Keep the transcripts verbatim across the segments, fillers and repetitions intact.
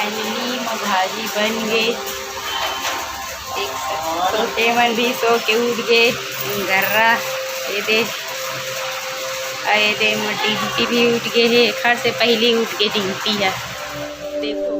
Finally, मोर भाजी बन गे। देख सकथो, एमन भी सो के उठ गे। गर्रा, ये दे, अउ ये दे, मोर डिम्पी भी उठ गे हे। एखर से पहिली उठ गे डिम्पी ह। देखो।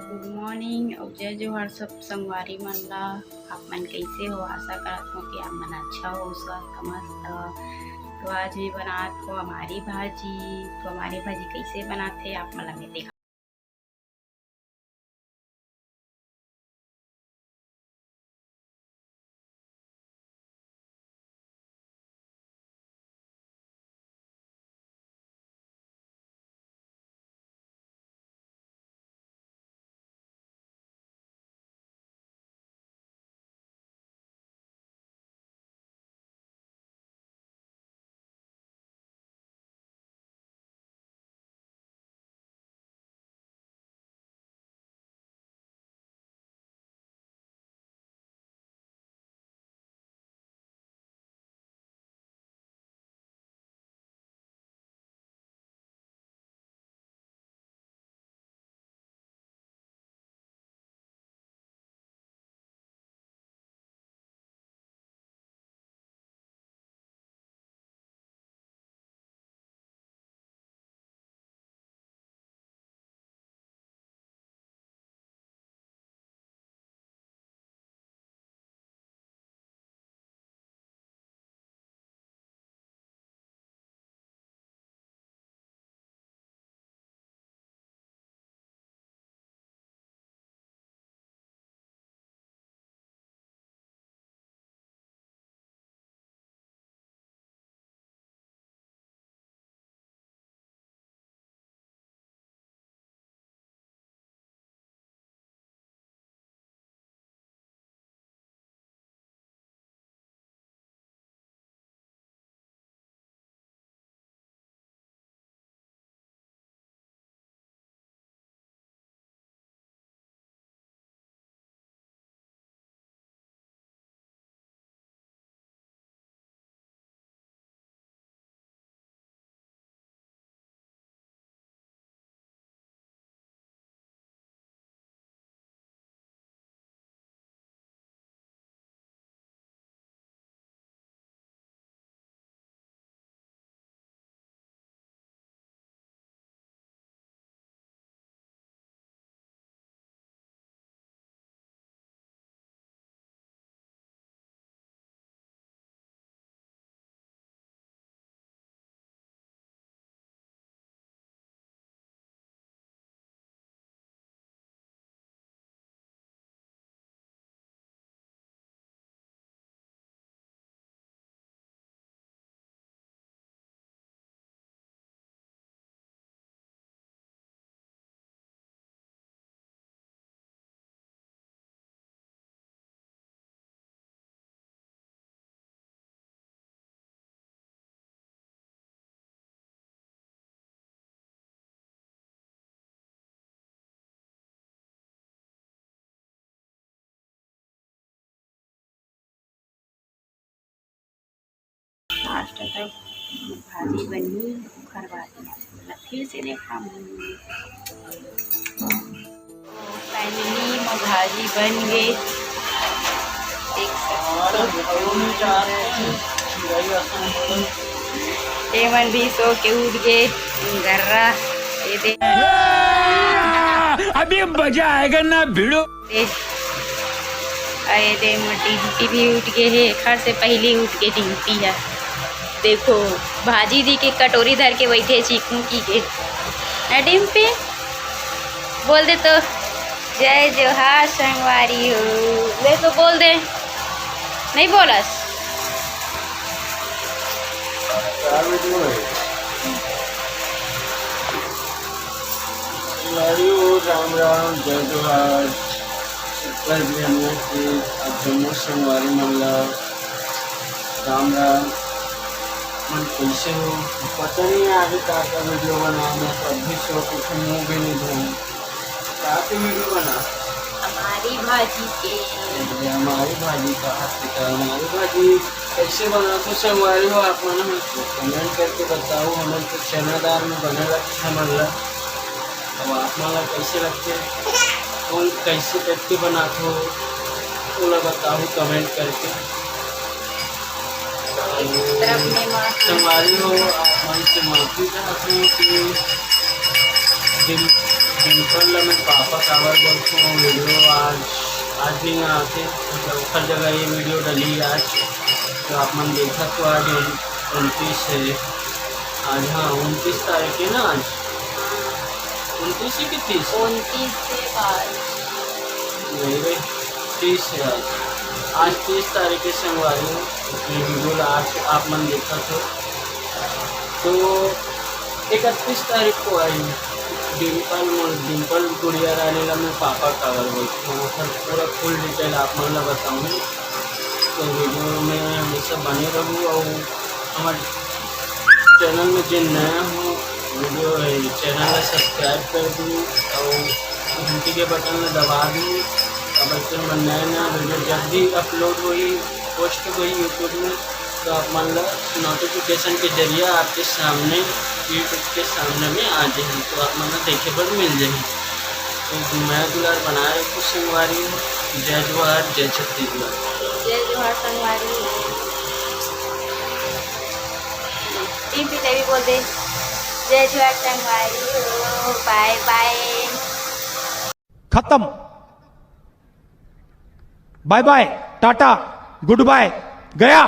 Good morning अउ जय जोहार सब संगवारी मन ला। आप मन कइसे हो? आशा करत हो कि आप मन अच्छा हो, स्वस्थ, मस्त हो। तो आज मैं बनात हो अमारी भाजी। तो अमारी भाजी कइसे बनाथे, आप मन ला मैं दिखा। लास्ट तक भाजी बनही, ओखर बाद में आप मन ला फिर से देखाहूँ। Finally, मोर भाजी बन गे। देख सकथो। एमन भी सो के उठ गे। गर्रा, ये दे। अभी मजा आएगा ना भिड़ो। दे। अरे दे, मोर डिम्पी भी उठ गे हे, एखर से पहिली उठ गे डिम्पी ह। देखो, भाजी दी के कटोरी धर के बइठे हे, चीकू की के। ए डिम्पी, बोल दे तो, जय जोहार संगवारी हो। ले तो बोल दे, नहीं बोलस? का वीडियो है? संगवारी हो, राम राम, जय जोहार। सुपर बिहनिया के आप जम्मो संगवारी मन ला राम राम। मन कैसे हो? पता नहीं आगे का का वीडियो बनाऊं, मैं तो अभी सो के उठे, मुंह भी नहीं धोऊं। का के वीडियो बना? हमार हमारी भाजी के। अरे, हमारी भाजी का हाथ पिटा, हमारी भाजी कैसे बनाथो संगवारी हो आप मन ह? कमेंट करके बताओ, हमन तो चना दाल में बने लगथे हमन ला। अब आप मन ला कैसे लगथे, कौन कैसे करके बनाथो, ओला बताओ कमेंट करके। तरफ में माफी। संगवारी हो, आप मन से माफी चाहत हूँ कि डिम-, डिम्पल ला मैं पापा काबर बोलथों, वीडियो आज, आज नहीं आते, मतलब ओकर जगह ये वीडियो डली आज। तो आप मन देखत हो आज उन-, उनतीस है आज, हाँ उनतीस तारीख है ना आज, उनतीस ही कि तीस? उनतीस से बाईस। नहीं रे, तीस है आज। आज तीस तारीख है संगवारी हो, ये वीडियो ला आज आप मन देखत हो तो इकतीस तारीख को आई डिम्पल, मोर डिम्पल गुड़िया रानी ला मैं पापा काबर बोलथों, ओकर पूरा फुल डिटेल आप मन ला बताऊँ। तो वीडियो में हमेशा बने रहू और हमारे चैनल में जे नया हो, वीडियो, चैनल ला सब्सक्राइब कर दू और घंटी के बटन ला दबा दू। अब ऐसे में नया नया वीडियो जब भी अपलोड होई, पोस्ट होई YouTube में, तो आप मन ला नोटिफिकेशन के जरिए आपके सामने, YouTube के सामने में आ जाही, तो आप मन ला देखे बर मिल जाही। तो मया दुलार बनाए रखो संगवारी हो। जय जोहार, जय छत्तीसगढ़। जय जोहार संगवारी हो। टीम पी देवी बोल दे, जय जोहार संगवारी हो, बाय बाय। खत्म। बाय बाय, टाटा, गुड बाय, गया।